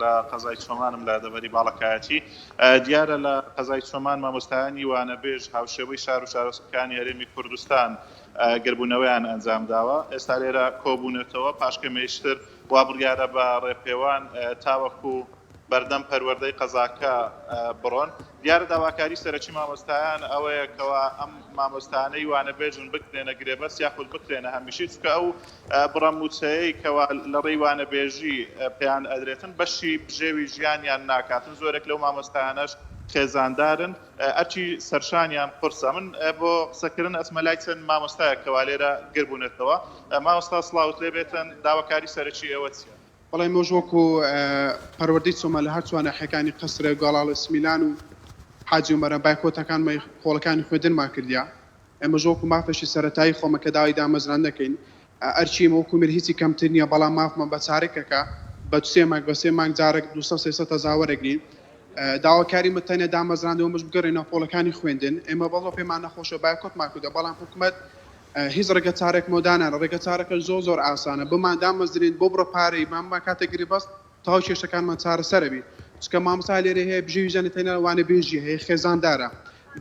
لە قەزای چۆمانم لە دەڤەری باڵەکایەتی. دیارە لە قەزای چۆمان مامۆستایانی وانەبێژ هاوشێوەی شار و شارۆچکەکانی هەرێمی کوردستان گربوونەوەیان ئەنجامداوە. ئێستا لێرە کۆبوونەتەوە پاش کەمێکتر وا بڕیارە بە ڕێپێوان تاوەکو بەردەم پەروەردەی قەزاکە بڕۆن. دیارە داواکاری سەرەکی مامۆستایان ئەوەیە کەوا ئەم مامۆستانەی وانەبێژن بکرێنە گرێبەست یاخود بکرێنە هەمیشەی چونکە ئەو بڕە مووچەیەی کەوا لە ڕێی وانەبێژی پێیان ئەدرێتن بەشی بژێوی ژیانیان ناکاتن زۆرێک لەو مامۆستایانەش خێزاندارن ئەرکی سەرشانیان قورسە من بۆ قسەکردن ئەچمە لای چەند مامۆستایەک کەوا لێرە گربوونەتەوە مامۆستا سڵاوت لێبێتن داواکاری سەرەکی ئێوە چیە؟ بەڵێ ئێمەش وەکو پەروەردەی چۆمان لە هەرچوار ناحیەکانی قەسرێ و گەڵاڵە و سمیلان و حاجی ئۆمەران بایکۆتەکانمان هۆڵەکانی خوێندنمان کردیە ئێمەش وەکو مافێکی سەرەتایی خۆمان کە داوای دامەزراندن دەکەین ئەرکی ئێمە وەکو میر هیچی کەمتر نیە بەڵام مافمان بە چارەکێکە بە سێ مانگ بە سێ مانگ جارێک 200 300 هەزار وەرەگرین داواکاری مە تەنیا دامەزراندنەوە ئێمەش بگەڕێنەوە پۆلەکانی خوێندن ئێمە بەڵێ پێمان نەخۆشە بایکۆتمان کردوە بەڵام حکومەت هیچ ڕێگە چارێکمەوە دانانە ڕێگە چارەکەش زۆر زۆر ئاسانە بمان دامەزرێن بۆ بڕە پارەی بمان کاتە گرێبەست تەواو کێشەکانمان چارەسەرە بی چونکە مامۆستا لێرە هەیە بژێوی ژیانی تەنیا وانەبێژی هەیە خێزاندارە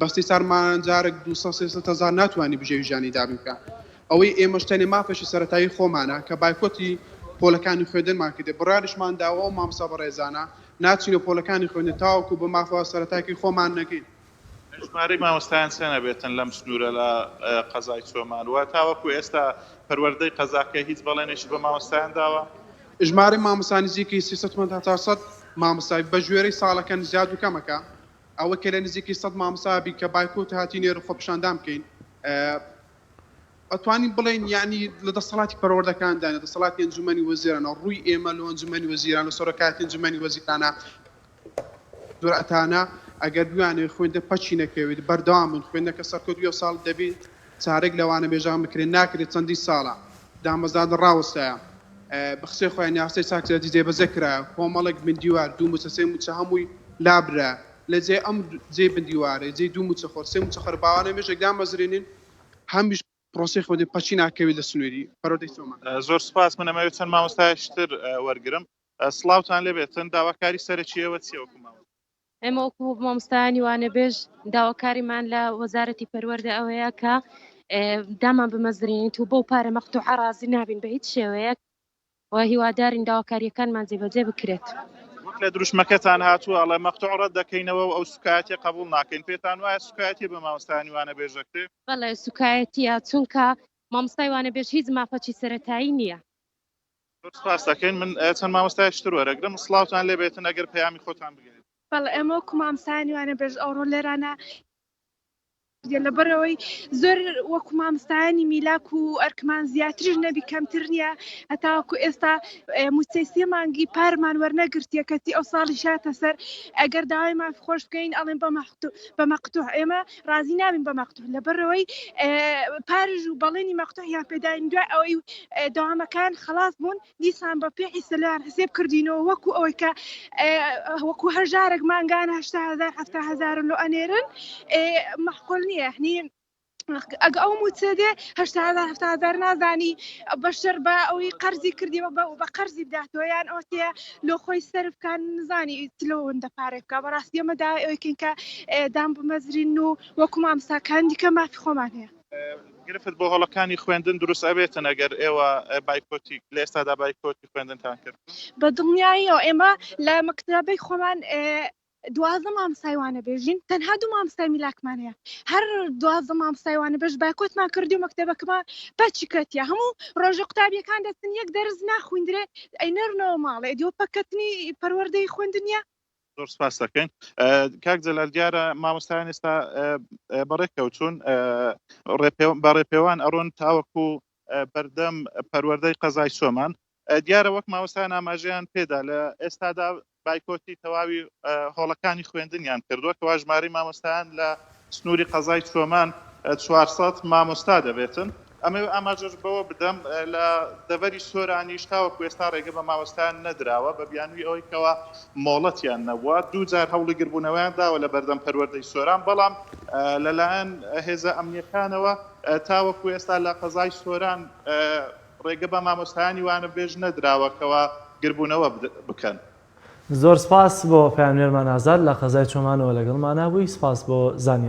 بەستی چارمان جارێک 200 300 هەزار ناتوانانی بژێوی ژیانی دابین بکە ئەوەی ئێمەش تەنێ مافێکی سەرەتایی خۆمانە کە بایکۆتی پۆلەکانی خوێندنمان کردێ بڕیاریشمان داوە ئەو مامۆستا بەڕێزانە ناچینە پۆلەکانی خوێندن تاوەکو بە مافە سەرەتاکەی خۆمان نەگەین. ژمارەی مامۆستایان چەنە بێتن لەم سنوورە لە قەزای چۆمان و تاوەکو ئێستا پەروەردەی قەزاکە هیچ بەڵێنێکی بە مامۆستایان داوە؟ ژمارەی مامۆستا نزیکەی 300 تا 400 مامۆستا بە گوێرەی ساڵەکەن زیاد و کەمەکە ئەوە کە لە نزیکەی 100 مامۆستا بین کە بایکۆت هاتینێر و خۆپیشاندان بکەین ئەتوانین بڵێین یانی لە دەسەڵاتی پەروەردەکانداین لە دەسەڵاتی ئەنجومەنی وەزیرانە ڕووی ئێمە لۆ ئەنجومەنی وەزیران و سەرۆکایەتی ئەنجومەنی وەزیرانە جورئەتانە ئەگەر بیانەوێت خوێندن پەکی نەکەوێت بەردەوام بن خوێندنەکە سەرکەوتوو ئەو ساڵ دەبی چارێک لەوانە بێژان بکرێت ناکرێت چەندین ساڵە دامەزراندن ڕاوەستایە بە قسەی خۆیان یاسای چاکسازی جێبەجێ کرایە کۆمەڵێک بندیوار دوو موچە سێ موچە هەمووی لابرا لە جێ ئەم جێ بندیوارێ جێ دوو موچە خۆر سێ موچە خۆر باوانە مێژێک دامەزرێنین هەمیش پرۆسەی خوێندن پەکی ناکەوێت لە سنووری پەروەردەی چۆمان. زۆر سوپاس من ئەمەوێت چەند مامۆستایەکی تر وەرگرم سڵاوتان لێبێتن داواکاری سەرەکی ئێوە چیە وەکو مامۆستا؟ ئێمە وەکو مامۆستایانی وانەبێژ داواکاریمان لە وەزارەتی پەروەردە ئەوەیە کە دامان بمەزرێنیت و بەو پارە مەقتوعە ڕازی نابین بە هیچ شێوەیەک و هیوادارین داواکاریەکانمان جێبەجێ بکرێت. وەک لە دروشمەکەتان هاتووە ئەڵێ مەقتوع ڕەت دەکەینەوە و ئەو سوکایەتیە قبوڵ ناکەین پێتان وایە سوکایەتیە بە مامۆستایانی وانەبێژ دەکرێ؟ بەڵێ سوکایەتیە چونکە مامۆستای وانەبێژ هیچ مافەکی سەرەتایی نییە. زۆر سپاس دەکەین من چەند مامۆستایەکی تر وەرەگرم سڵاوتان لێ بێتن ئەگەر پەیامی خۆتان بگەێن. بەڵێ ئێمە وەکو مامۆستایانی وانەبێژ ئەوڕۆ لێرانە لەبەرئەوەی زۆر وەکو مامۆستایانی میلاک و ئەرکمان زیاتریش نەبی کەمتر نییە هەتاوەکو ئێستا موچەی سێ مانگی پارمان وەرنەگرتیە کەچی ئەو ساڵی شاتە سەر ئەگەر داوای ماف خۆش بکەین ئەڵێن بە مەقتوع بە مەقتوع ئێمە ڕازی نابین بە مەقتوع لەبەرئەوەی پارش و بەڵێنی مەقتوعیان پێداین دوای ئەوەی دەوامەکان خەڵاس بوون دیسان بە پێ حیسەلان حسێب کردینەوە وەکو ئەوەی کە وەکو هەژارێک مانگانە 80هزار 7هزار لۆ ئەنێرن مەحقول نییە هنی ئەگە ئەو موچە دێ 80هزار 7هزار نازانی بەشەر بە ئەوەی قەرزی کردی بە قەرزی بداتەوە یان ئەوتێ لۆ خۆی سەرفکان نزانی لەوەندە پارێ بکە بەڕاستی ئەمە دا ئەوکەین کە دام بمەزرین و وەکو مامساکان دیکە مافی خۆمان هەیە. گرفت بۆ هۆڵەکانی خوێندن دروست ئەبێتن ئەگەر ئێوە بایکۆتی لە ئێستادا بایکۆتی خوێندنتان کرد؟ بە دڵنیاییەوە ئێمە لە مەکتەبەی خۆمان 12 مامۆستای وانەبێژین تەنها دوو مامۆستای میلاکمان هەیە هەر 12 مامۆستای وانەبێژ بایکۆتمان کردی و مەکتەبەکەمان پەچی کەتیە هەموو ڕۆژە قوتابیەکان دەچن یەک دەرس ناخویندرێ ئەینەرنەوە ماڵێ دیوە پەکەتنی پەروەردەی خوێندنیە زۆر سپاس دەکەین کاک جەلال دیارە مامۆستایان ئێستا بەڕێکەوتون بە ڕێپێوان ئەڕۆن تاوەکو بەردەم پەروەردەی قەزای سۆمان دیارە وەک مامۆستایان ئاماژەیان پێدا لە ئێستادا بایکۆتی تەواوی هۆڵەکانی خوێندنیان کردووە کەوا ژمارەی مامۆستایان لە سنووری قەزای چۆمان 400 مامۆستا دەبێتن. ئەمەوێ ئاماژەش بەوە بدەم لە دەڤەری سۆرانیش تاوەکو ئێستا ڕێگە بە مامۆستایان نەدراوە بە بیانووی ئەوەی کەوا مۆڵەتیان نەبووە دووجار هەوڵی گربوونەوەیان داوە لە بەردەم پەروەردەی سۆران بەڵام لەلایەن هێزە ئەمنیەکانەوە تاوەکو ئێستا لە قەزای سۆران ڕێگە بە مامۆستایانی وانەبێژ نەدراوە کەوا گربوونەوە بکەن. زۆر سپاس بۆ پەیامنێرمان ئازاد لە قەزای چۆمانەوە لەگەڵمانا بووی سپاس بۆ زانیاری.